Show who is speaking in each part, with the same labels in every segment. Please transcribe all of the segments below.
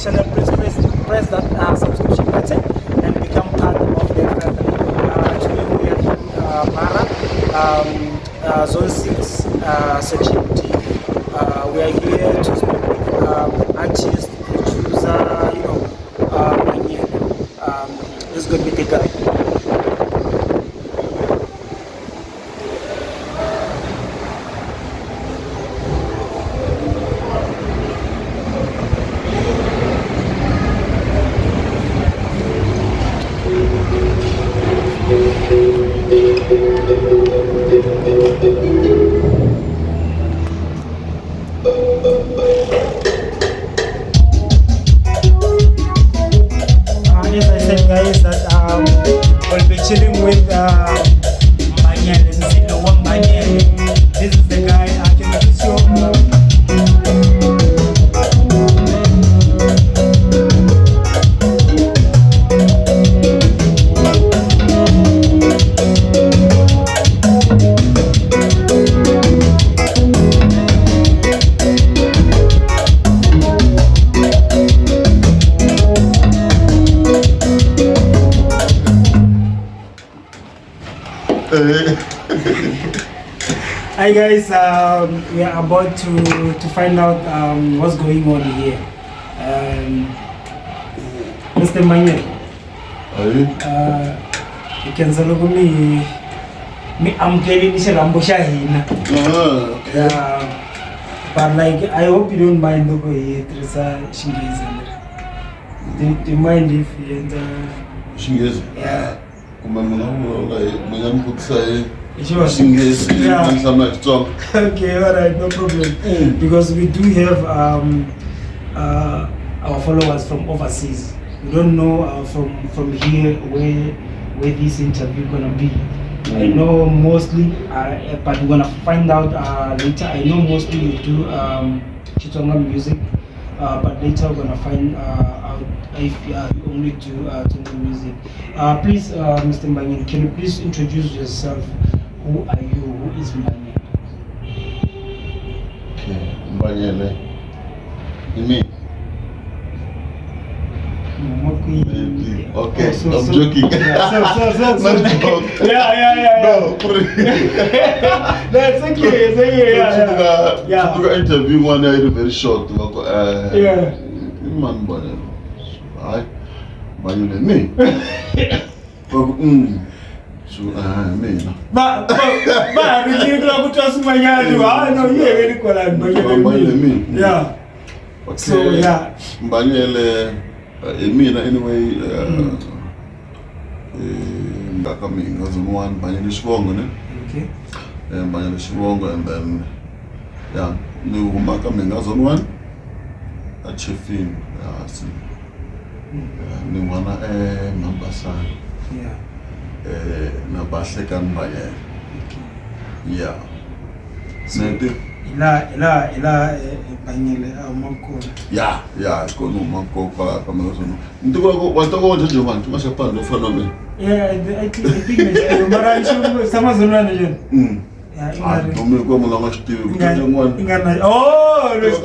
Speaker 1: this channel, please press that subscription button and become part of the family. Today we are in Mara, Zone 6, Section D. We are here to speak with artist, producer, Mbanyele. This is going to be the guy. As I said, guys, that we'll be chilling with Mbanyele, Nzilo wa Mbanyele. This is the guy. I can introduce you. Hi guys, we are about to find out what's going on here. Mr. Mbanyele,
Speaker 2: Ayi.
Speaker 1: Hi khensa loko mi amukelini xirhambo xa hina.
Speaker 2: Ah, okay.
Speaker 1: Yeah, but like I hope you don't mind loko hi tirhisa Xinghezi. Do you mind if hi endla
Speaker 2: Xinghezi.
Speaker 1: Yeah.
Speaker 2: Kumbe mi nga vulavula hi mi nga ni vutisa hi
Speaker 1: Hi Xitsonga?
Speaker 2: Xinghezi
Speaker 1: Yeah.
Speaker 2: ni hlamula hi Xitsonga.
Speaker 1: Okay, all right, no problem. Because we do have our followers from overseas. We don't know from here where this interview gonna be. I know mostly, but we're gonna find out later. I know mostly you do Xitsonga music, but later we're gonna find out if you only do Tsonga music. Please, Mr. Mbanyele, can you please introduce yourself? Who are you? Who is Mbanyele?
Speaker 2: Okay, Mbanyele. I mina. Maybe. Okay,
Speaker 1: Oh, so,
Speaker 2: I'm
Speaker 1: so,
Speaker 2: joking.
Speaker 1: Yeah, so.
Speaker 2: Not joke.
Speaker 1: Yeah.
Speaker 2: No, ku ri
Speaker 1: No, it's okay, it's okay. Yeah.
Speaker 2: Tsundzuka interview yin'wana yi ri very short va ku i mani Mbanyele? Hayi, Mbanyele hi mina. Va ku so hi mina.
Speaker 1: Va ha ri ku lava ku twa swin'wanyana. Ha no, yi heleli kwalano
Speaker 2: Mbanyele
Speaker 1: Mbanyele.
Speaker 2: mina.
Speaker 1: Yeah.
Speaker 2: Okay.
Speaker 1: So yeah.
Speaker 2: Mbanyele hi mina anyway nga ka mina zone 1 Mbanyele xivongo ne.
Speaker 1: Okay.
Speaker 2: Mbanyele xivongo and then yeah, ni huma ka Mhinga zone 1 a Chefini hansi. Ni n'wana Mambasani.
Speaker 1: Yeah.
Speaker 2: Na Bahlekani Mbanyele.
Speaker 1: Okay.
Speaker 2: Yeah. Neti
Speaker 1: Ila Mbanyele a huma kona.
Speaker 2: Yeah, kona huma kona kwala ka Mhinga zone 1. Ni tiva ku wa tiva wa Giovanni ma xapani lo fana na mina.
Speaker 1: Yeah, I think mara xi sama zone 1 njhani? Yeah,
Speaker 2: Ah,
Speaker 1: i nga ri
Speaker 2: dumi ku munhu a nga xi tivi ku
Speaker 1: i
Speaker 2: tin'wana.
Speaker 1: nga na Oh, lo xi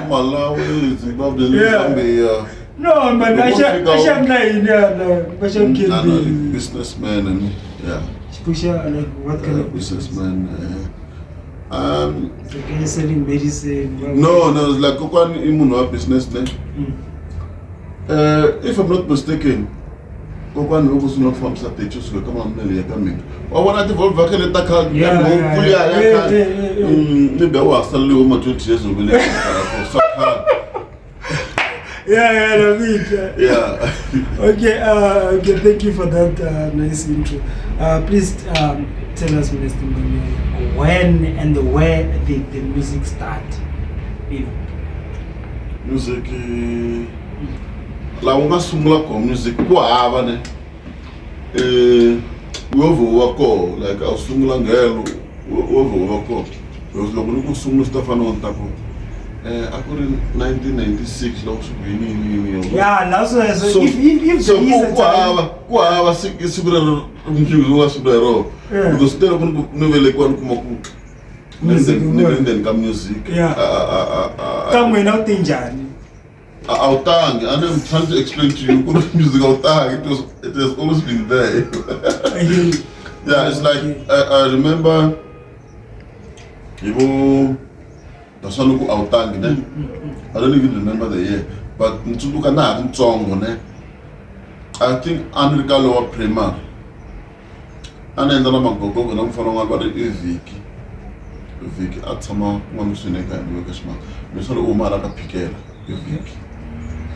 Speaker 2: Malawi, Zimbabwe,
Speaker 1: Yeah.
Speaker 2: Zambia.
Speaker 1: No, man,
Speaker 2: Loko
Speaker 1: a
Speaker 2: fika
Speaker 1: xa endla yini yana? Va xa
Speaker 2: I'm a
Speaker 1: khendeni.
Speaker 2: businessman and yeah,
Speaker 1: Xipusha like what kind of
Speaker 2: businessman.
Speaker 1: Like are you selling medicine?
Speaker 2: No, it's like kokwani i munhu wa business ne. If I'm not mistaken, kokwani loko sungula ku fambisa taxi kusuka ka Malamulele ya ka mina. Wa vona ti-Volvo leti ta khale, ngopfu ya ya khale.
Speaker 1: Yeah.
Speaker 2: Maybe a wa ha saleriwe ma 20 years u vele swa khale.
Speaker 1: Yeah, no, me. Yeah.
Speaker 2: Yeah.
Speaker 1: Okay, thank you for that nice intro. Please tell us, Mr. Mbanyele, when and where did the music start? You know.
Speaker 2: Music laha wu nga sungula kona music ku hava ne wo vhe wu va koho like a wu sungula nghelo wo vhe wu va koho because loko ni ku sungula swi ta fana na ta ku a ku ri 1996 loko swi ku yini yini yini yini.
Speaker 1: Yeah, that's why. So,
Speaker 2: So-
Speaker 1: if
Speaker 2: so
Speaker 1: there is
Speaker 2: ku
Speaker 1: a time,
Speaker 2: hava ku hava siku rero mundzuku wu nga siku rero because te loko ni velekiwa ni kuma ku
Speaker 1: Music
Speaker 2: ni ri ndzeni ka music.
Speaker 1: Yeah.
Speaker 2: A- a- a- a-
Speaker 1: Ka n'wina u te njhani?
Speaker 2: A wu tangi, and I'm trying to explain to you ku ri music a wu tangi, it has always been there. Yeah, it's like I remember hi vo that's why ni ku a wu tangi ne. I don't even remember the year, but ni tsundzuka na ha ri ntsongo ne. I think a ni ri ka lower primary. A ni endla na magogogo na mufana un'wana va ri i Vhiki. Vhiki a tshama kun'wana kusuhi na le kaya ni ka ximanga. Leswi u huma hala ka Phikela i Vhiki.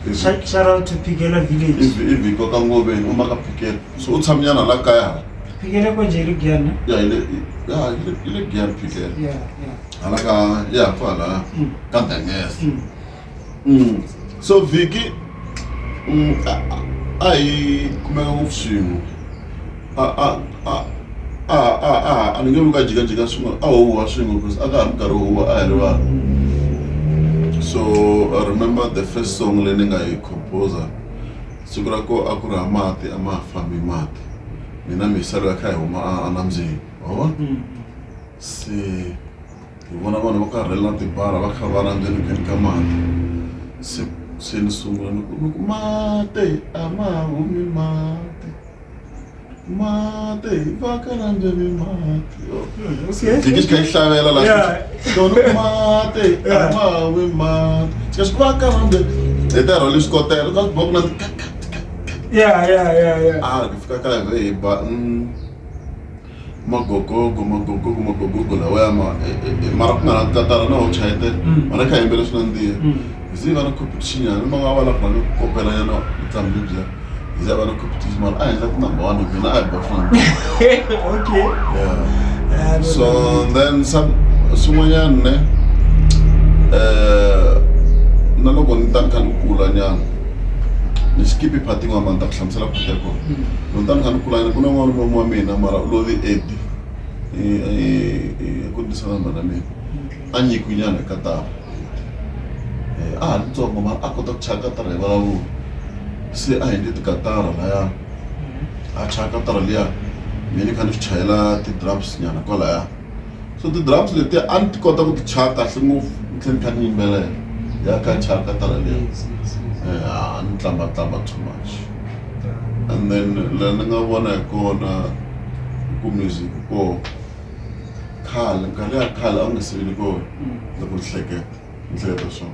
Speaker 2: I Vhiki.
Speaker 1: Shout out to Phikela village.
Speaker 2: I Vhiki wa ka Ngoveni u huma ka Phikela. So u tshama nyana la kaya hala.
Speaker 1: Phikela konje hi le Giyani?
Speaker 2: Ya hi le ya hi le Giyani Phikela.
Speaker 1: Yeah.
Speaker 2: Hala ka ya kwala ka Ndengese. So Vhiki a hi kumeka ngopfu swin'we. A a a a a a a ni nge vuli ku a jikajika swin'we a huhwa swin'we because a ka ha ri minkarhi wo huhwa a hi ri vanhu. So I remember the first song leyi ni nga yi composer siku ra koho a ku ri ha mati a ma ha fambi mati mina mihisa loyi a kha hi huma a nambyeni wa vona se hi vona vanhu va karhele na tibara va kha va ndzeni ndzeni ka mati se se ni sungula ni ku ni ku mati a ma ha humi mati mati va ka ndzeni mati jiki xi kha xi hlavela la so ni ku mati a ma ha humi mati xi kha xi ku va ka ndzeni hi ta rhwale swikotela ka swi boku na
Speaker 1: Yeah.
Speaker 2: A ku fika ka hi ba magogogo magogogo magogogo lawaya ma mara ku nga na katara na ho chayetela mara kha yimbele swi nandziha hi ze hi va na competition nyana ma nga va la ku rhanga ku kopela nyana vutlhambi lebyiya hi ze hi va na competition mara a hi endla ti-number one mina a hi ba swi nandziha.
Speaker 1: Okay.
Speaker 2: Yeah. So then some swin'wanyana ne na loko ni ta ni kha ni kula nyana ni skipi part yin'wana mara ni ta ku hlamusela part ya kona. Loko ni ta ni kha ni kula nyana ku na n'wana malume wa mina mara u love Eddie i ku ndisana na mina a nyikiwe nyana hi katara a ha ri ntsongo mara a kota ku chaya katara hi vulavula se a hi endle tikatara laya a chaya katara liya mina ni kha ni swi chayela ti-drums nyana kwalaya so ti-drums letiya a ni ti kota ku ti chaya kahle ngopfu ni tlhela ni kha ni yimbelela ya kha chaya katara liya a ni tlamba tlamba too much and then la ni nga vona hi kona ku music koho khale minkarhi ya khale a wu nga se velekiwa loko ni hleketa ni hleketa swona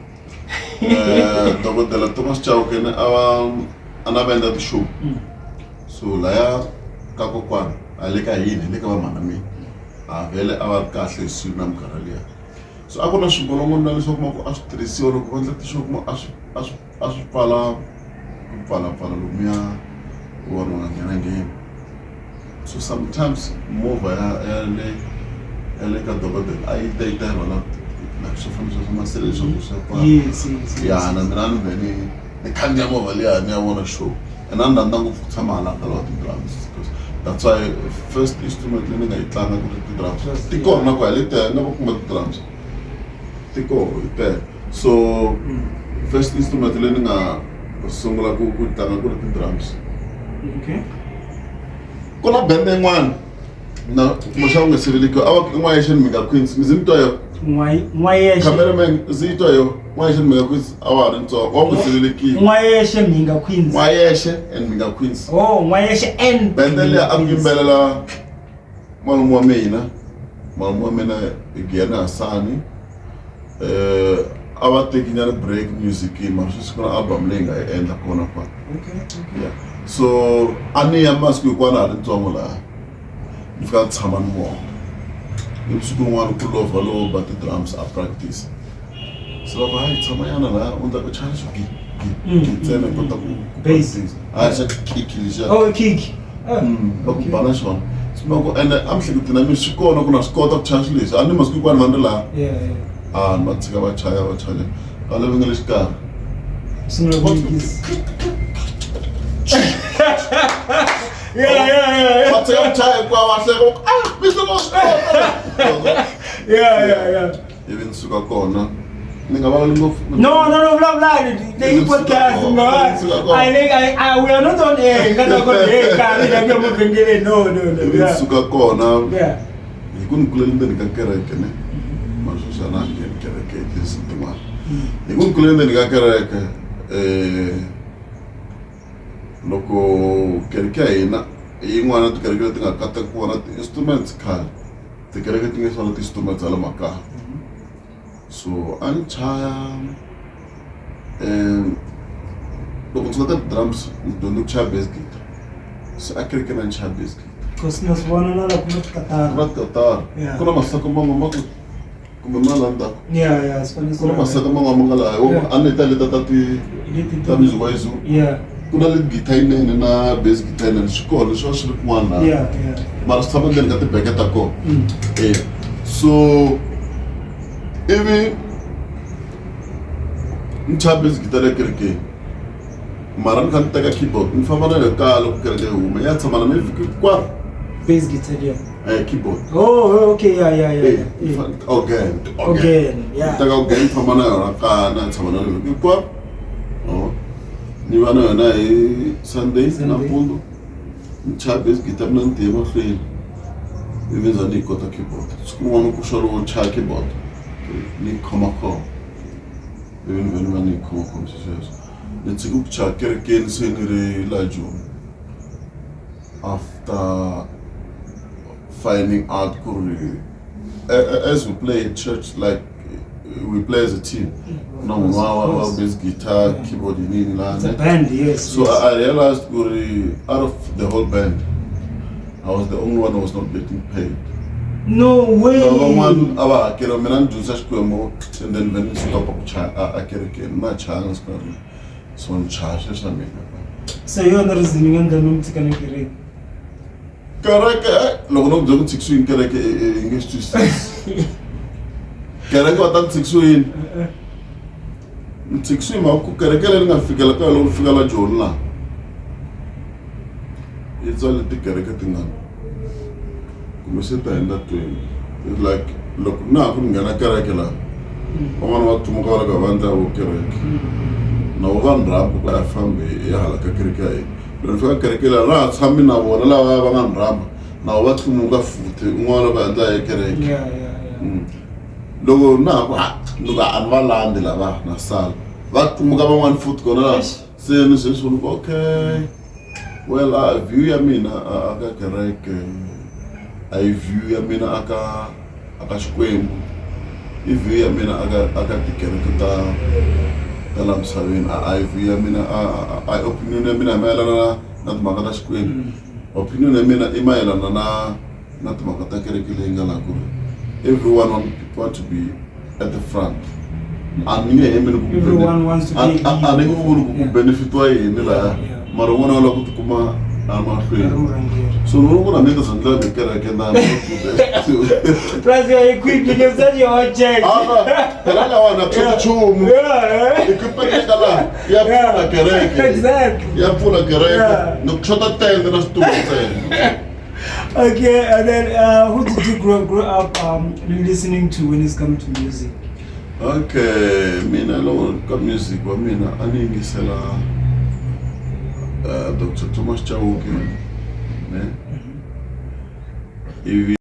Speaker 2: dokodela Thomas Chauke a va a na va endla ti-show so laya ka kokwana a le ka hina hi le ka va mhana mina a vhele a va ri kahle hi swilo na minkarhi liya so a ku na swingolongondzwana leswi u kuma ku a swi tirhisiwa loko va endla ti-show kuma a swi a swi a swi pfala ku pfalapfala lomuya ku vanhu va nga nghena ngheni so sometimes movha ya ya le ya le ka dokodela a yi ta yi ta yi rhwala like swo fambisa swa masele leswaku swi ya pfala
Speaker 1: Yes.
Speaker 2: Ya na mina ni vhe ni ni khandziya movha liya ni ya vona show and a ni rhandza ngopfu ku tshama hala ka lawa ti-drums because that's why first instrument leyi ni nga yi tlanga ku ri ti-drums ti kona ku hi letiya nga va kuma ti-drums ti koho hi tele so first instrument leyi ni nga sungula ku ku tlanga ku ri ti-drums.
Speaker 1: Okay.
Speaker 2: Ku na band yin'wana na kumbexana u nga se velekiwa a va ku i N'wayexe ni Mhinga Queens mi ze mi twa yo
Speaker 1: N'wayexe.
Speaker 2: Cameraman zi yi twa yo N'wayexe ni Mhinga Queens a wa ha ri ntsongo wa nga se velekiwa.
Speaker 1: N'wayexe Mhinga Queens.
Speaker 2: N'wayexe and Mhinga Queens.
Speaker 1: Oh, N'wayexe and
Speaker 2: Bende liya a ku yimbelela malume wa mina malume wa mina i Giyani Hasani a va teki nyana break music mara sweswi ku na album leyi nga yi endla kona kwala.
Speaker 1: Okay.
Speaker 2: Yeah. So a ni ya masiku hinkwawo na ha ri ntsongo laha ni fika ni tshama ni vona ivi siku rin'wana ku lovha lowo ba ti-drums a practice se va ku hayi tshama nyana laha u ndla u chaya swi gi gi ntsena u kota ku ku
Speaker 1: Bass.
Speaker 2: practice hayi xa kick lexiya.
Speaker 1: Oh, kick. Oh,
Speaker 2: Va ku ba na xona se va ku ene a mihleketweni ya mina swi kona ku na swi kota ku chaya swilo leswi a ni masiku hinkwawo ni va ni ri laha
Speaker 1: Yeah.
Speaker 2: a ni va tshika va chaya va chaya va lava nga le xikarhi
Speaker 1: Sungula ku yingisa. Yeah.
Speaker 2: Va tshika ku chaya hinkwavo va hleka va ku ah mi swi swi kota.
Speaker 1: Yeah.
Speaker 2: Ivi ni suka kona ni nga vulavuli ngopfu.
Speaker 1: No, blah blah. The podcast, no. I think I we are not on air. Nga ta ku hey, ka ni nga mo vhengele. No.
Speaker 2: Ivi ni suka kona
Speaker 1: Yeah.
Speaker 2: hi ku ni kulele ndzeni ka kereke ne mara sweswi a na ha ngheni kereke hi tinsimu tin'wana hi ku ni kulele ndzeni ka kereke. Loko kereke ya hina i yin'wana ya tikereke leti nga kateka ku va na ti-instruments khale tikereke ti nge swa na ti-instruments ta le makaya so a ni chaya loko ndzi suka ka ti-drums ni dyondze ku chaya bass guitar se a kerekeni a ni chaya bass guitar.
Speaker 1: Cause na swi vona na la ku na tikatara.
Speaker 2: Ku na tikatara ku na masaka man'wana ma ku kumbe ma la ndzhaku
Speaker 1: Yeah, swi fanele
Speaker 2: ku na masaka man'wana ma nga laha hi wona a ni ta leta ta ti
Speaker 1: Leti
Speaker 2: ta music wa izulu
Speaker 1: Yeah.
Speaker 2: ku na lead guitar yinene na bass guitar yinene swi kona leswi va swi ri kun'wana laha
Speaker 1: Yeah, yeah.
Speaker 2: mara swi tshama ndzeni ka tibeke ta kona e so ivi ni chaya bass guitar le kerekeni mara ni kha ni teka keyboard ni famba na le kaya loko kereke yi huma ya tshama na mina vhiki hinkwaro
Speaker 1: Bass guitar, yeah.
Speaker 2: Keyboard.
Speaker 1: Oh, okay, yeah, yeah, yeah. Yeah.
Speaker 2: Organ
Speaker 1: Organ, yeah.
Speaker 2: Teka organ ni famba na yona kaya na tshama na yona hinkwaro oh ni va na yona hi Sunday
Speaker 1: Sunday.
Speaker 2: nampundzu ni chaya bass guitar mina ni tiye mahlweni ivi nza ni yi kota keyboard siku rin'wana ku xa lowo chaya keyboard ni yi khomakhoma ivi ni vhe ni va ni yi khomakhoma sweswo ni tshike ku chaya kerekeni se ni ri la Joni after finding out ku ri as we play at church like we play as a team ku na munhu wa bass guitar keyboard yinini laha
Speaker 1: It's a band, yes.
Speaker 2: So
Speaker 1: yes.
Speaker 2: I realized Guri, out of the whole band, I was the only one who was not getting paid.
Speaker 1: No way.
Speaker 2: Lava van'wana a va hakela mina ni dyondzisa Xikwembu and then ni stop ku chaya a kerekeni na chaya na siku na rin'we so ni chaya sweswi na mina.
Speaker 1: Se hi yona reason yi nga endla mi tshika na kereke.
Speaker 2: Kereke loko no ku byela ku tshikisiwe yini kereke i nge swi twisisi. Kereke va ta ni tshikisiwe yini? Ni tshikisiwe hi mhaka ku kereke leyi ni nga fikela ka yona loko ni fika la Joni laha yi tswale tikereke tingani kumbe se ta hundza 20 it's like loko na ha ku ni nghena kereke laha van'wana va tumuka va le ka vandla vo kereke na vo va ni rhamba ku a hi fambi hi ya hala ka kereke ya hina loko ni fika kereke laha na ha tshami na vona lava va nga ni rhamba na vo va tlumuka futhi un'wana loko a endla ya kereke
Speaker 1: Yeah, yeah, yeah.
Speaker 2: Loko na ha ku ha ni ku a ni va landzi lava na sala va tumuka van'wani futhi kona laha se ni sweswi ni ku okay well view ya mina a ka kereke a yi view ya mina a ka a ka Xikwembu i view ya mina a ka a ka tikereke ta ta la misaveni a yi view ya mina a yi opinion ya mina hi mayelana na na timhaka ta Xikwembu opinion ya mina i mayelana na na timhaka ta kereke leyi nga laha ku ri everyone want to be at the front a ni nge hembi ni ku
Speaker 1: Everyone wants to be a
Speaker 2: a ni nge vuli ku ku benefitiwa yini laya mara un'wana wa lava ku tikuma a mahlweni so ni vona ku na mina ta ndlela ni kereke na
Speaker 1: Plus you're equipped, you can start your own church.
Speaker 2: Phela lawa na nchumu equipment ya ka laha ya pfuna kereke
Speaker 1: Exactly.
Speaker 2: ya pfuna kereke ni ku xota tende na switulu ntsena.
Speaker 1: Okay, and then who did you grow up listening to when it's come to music?
Speaker 2: Okay, mina loko ka music wa mina a ni yingisela Dr Thomas Chauke ne ivi.